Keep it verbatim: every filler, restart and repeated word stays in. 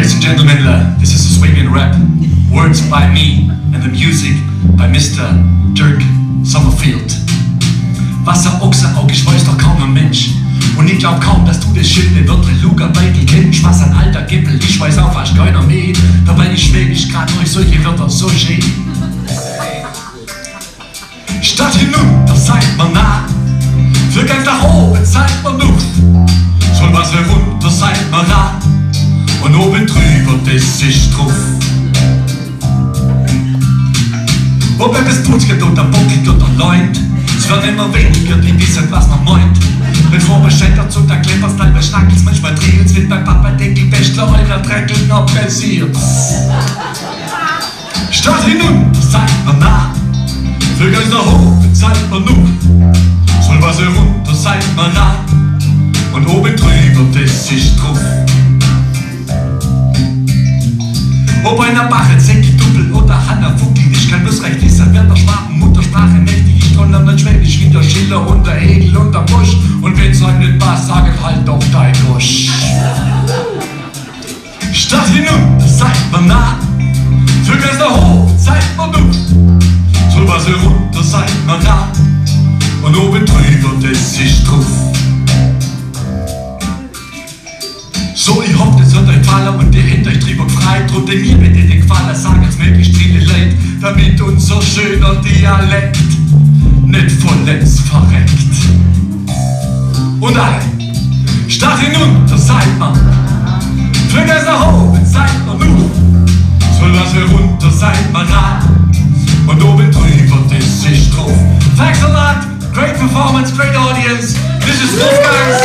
Ladies and gentlemen, uh, this is a swinging rap. Words by me and the music by Mister Dirk Sommerfeld. Wasser, Ochse, Aug, ich weiß doch kaum ein Mensch. Und ich glaub kaum, dass du das schöne Wörtel Lugerbeitel kennst. Was ein alter Geppel, ich weiß auch fast keiner mehr. Dabei ist Schwäbisch grad durch solche Wörter so schön. Statt hinunter seid mer nah, für ganz nach oben seid mer nuff. Soll was herunter seid mer ran, und oben drüber, das ist druff. Ob etwas putzt oder bockelt oder leunt, es werden immer weniger, die wissen, was man meint. Bevor man scheitert, so der Klepper, Stall, bei Schnackels, manchmal Triels, wenn beim Papa Deckel, Bächler, Euler, Dreckel noch passiert's. Statt hinunter seid mer nah, für ganz nach oben seid mer nuff. Soll was herunter seid mer ran, und oben drüber, das ist druff. Ob einer Bache, Zecki, Duppel oder Hanna Fuckel, ich kann bloß recht wissen, wer der Schwaben Muttersprache mächtig ist, kann lernen Schwäbisch wie der Schiller und der Hegel und der Bosch. Und wenn's euch nicht passt, sagt halt doch dei Gosch. Statt hinunter seid mer nah, für ganz nach oben seid mer nuff. Soll was herunter seid mer ran, und oben drüber, das ist druff. So, ich hoff, das hat euch gefallen und ihr habt euch drüber gefreut. Tut mir bitte den Gefallen, sagt es möglichst viele Leute, damit unser schöner Dialekt nicht vollends verreckt. Und alle, statt hinunter seid mer, für ganz nach oben seid mer nuff. Soll was herunter seid mer ran, und oben drüber, das ist druff. Thanks a lot. Great performance, great audience. This is Wolfgang